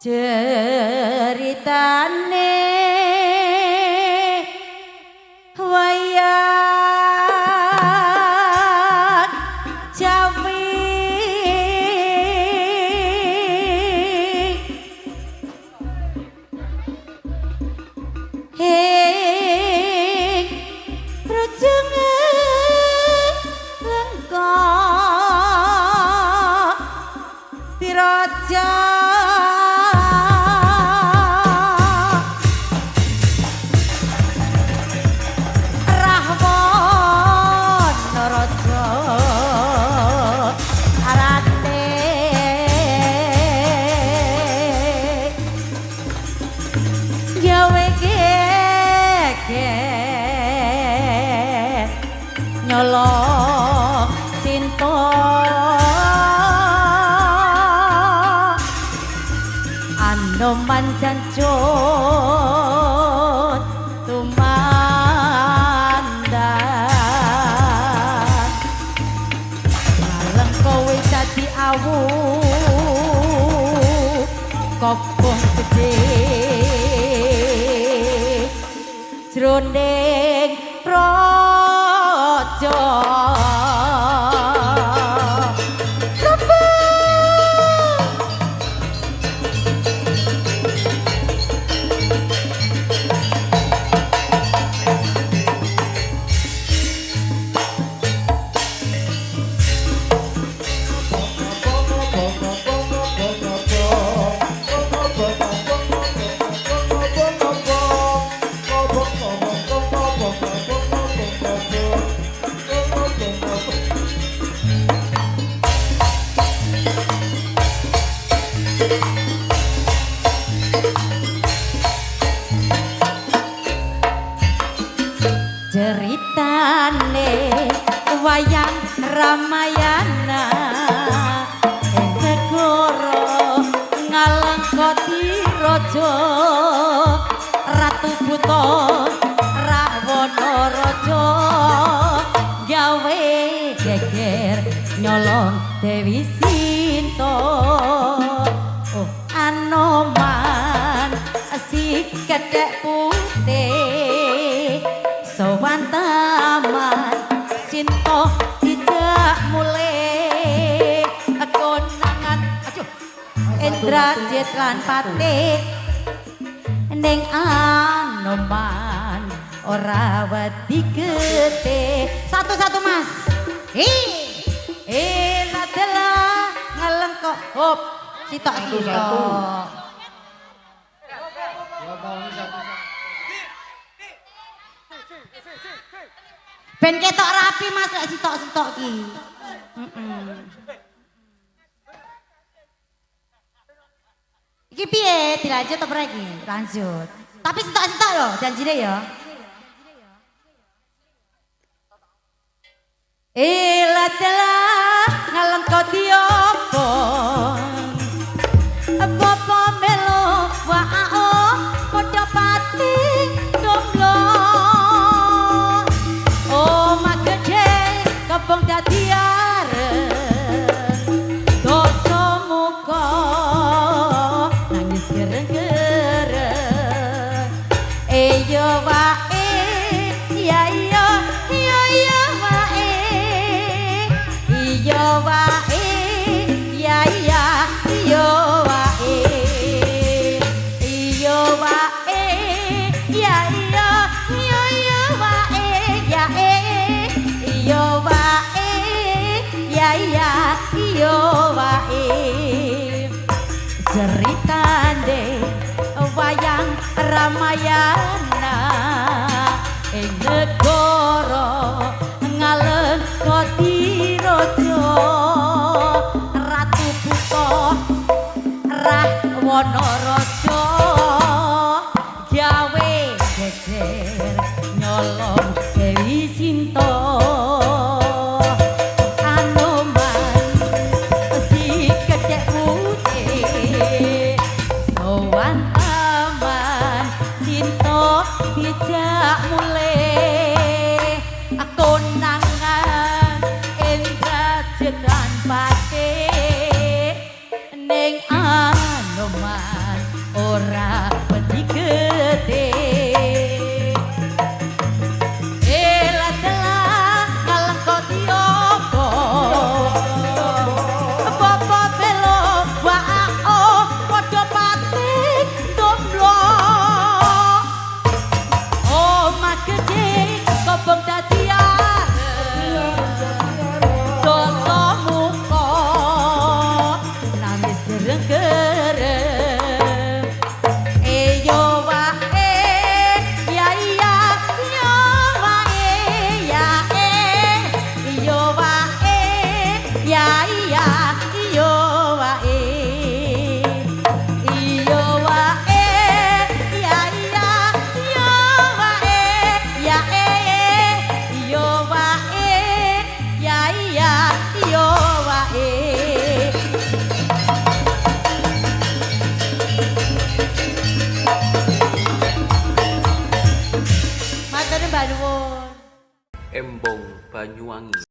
Ceritane wayang Jawi ing Brojenge Lengko Diraja nyolong Sinta Anoman jancut tumandang Maleng kowe dadi awu kobong gedhe jroning praja. Ceritane wayang Ramayana ing negara Ngalengka Diraja Ratu Buta Rahwana Raja gawe geger nyolong Dewi Sinta. Oh Anoman si kethek putih sowan taman Sinta dijak mulih konangan aduh Indrajit lan Patih ning Anoman ora wedi getih. Satu-satu Mas. Hi adalah ngelengkok hop sitok sitok. Ben ketok rapi Mas lek sitok-sitok ki. Iki piye dilanjut apa ora iki? Lanjut. Tapi sitok-sitok lho janjine ya. Ela telah ngalengko diobong. Apa melo wao padha pati jomblo. Omah gedhe kebong dadi areng. Dosa muka nangis gereng-gereng. Eyo wae ya iya iya iya wae. Iya wae ya iya iya wae. Iya wae ya iya iya iya wae ya e. Iya wae ya iya iya wae. Ceritane wayang Ramayana ing negara Ngalengka Diraja Ratu Buta Rahwana Raja gawe geger nyolong Dewi Sinta. Anoman si kethek putih sowan taman Sinta dijak mulih konangan Indrajit lan Patih ning Anoman Ora wedi gede. Ela-tela ngalang kok diopo. Bapak belo wao padha pating domlo. Omah gedhe kobong dadi areng. Dosa muka nangis gereng-gereng. Eyo wae ya iya yo wae ya e yo wae ya iya yo wae iyo wae ya iya yo wae ya e yo wae ya iya yo wae. Matur nuwun. Embong Banyuwangi.